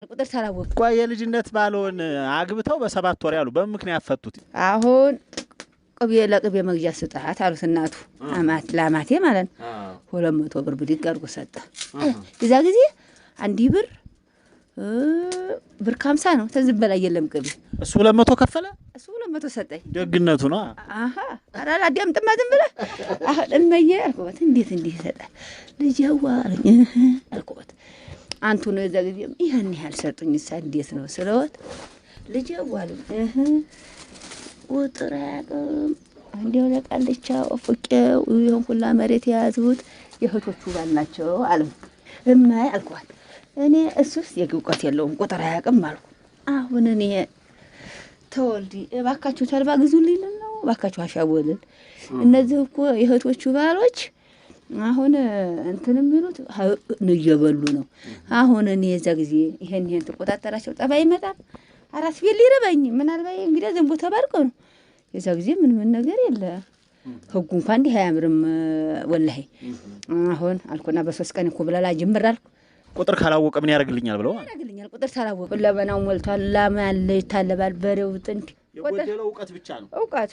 ቁጥር ታላወቅ። ቆይ የልጅነት ባልዎን አግብተው በ7 ወር ያሉ በምን ምክንያት ፈቱት? አሁን ቅቤ ለቅቤ መግዣ ስጣት አሉት እናቱ፣ አማት ለአማቴ ማለት ነው። 200 ብር ብድግ አድርጎ ሰጠ። የዛ ጊዜ 1 ብር ብር ከ50 ነው። ተዝም በላይ የለም ቅቤ። እሱ 200 ከፈለ። እሱ 200 ሰጠኝ። ደግነቱ ነው። አሀ ኧረ አላዳምጥማ ዝም ብለህ አሁን እመዬ አልኩት። እንዴት እንዲህ ይሰጣል ልጄዋ አለኝ። እህ አልኩት። አንቱ ነው የዛ ጊዜ ይህን ያህል ሰጡኝ። እሳ እንዴት ነው ስለወት ልጄዋ አለኝ። እህ ቁጥር አያውቅም። እንዲያው ለቃልቻ ወፍቄው ይሁን ሁላ መሬት የያዙት የእህቶቹ ባል ናቸው አለኝ። እማዬ አልኳት እኔ እሱስ የእውቀት የለውም ቁጥር አያውቅም አልኩ። አሁን እኔ ተወልዲ እባካችሁ ተልባ ግዙልኝ ልል ነው፣ እባካችሁ አሻቦልን። እነዚህ እኮ የእህቶቹ ባሎች አሁን እንትን የሚሉት እየበሉ ነው። አሁን እኔ የዛ ጊዜ ይሄን ይሄን ትቆጣጠራቸው ጠባይ ይመጣል። አራስ ቤት ሊርበኝ ምናልባት እንግዲህ ዘንቦ ተባርቆ ነው። የዛ ጊዜ ምን ምን ነገር የለ ህጉ እንኳን እንዲህ አያምርም ወላሂ። አሁን አልኩና በ3 ቀን እኮ ብለላ ጅምር አልኩ። ቁጥር ካላወቀ ምን ያደርግልኛል ብለው ማለት ያደርግልኛል። ቁጥር ታላወቀ ለበናው ሞልቷል። ላም አለ ይታለባል። በሬው ጥንድ የጎደለው እውቀት ብቻ ነው። እውቀት።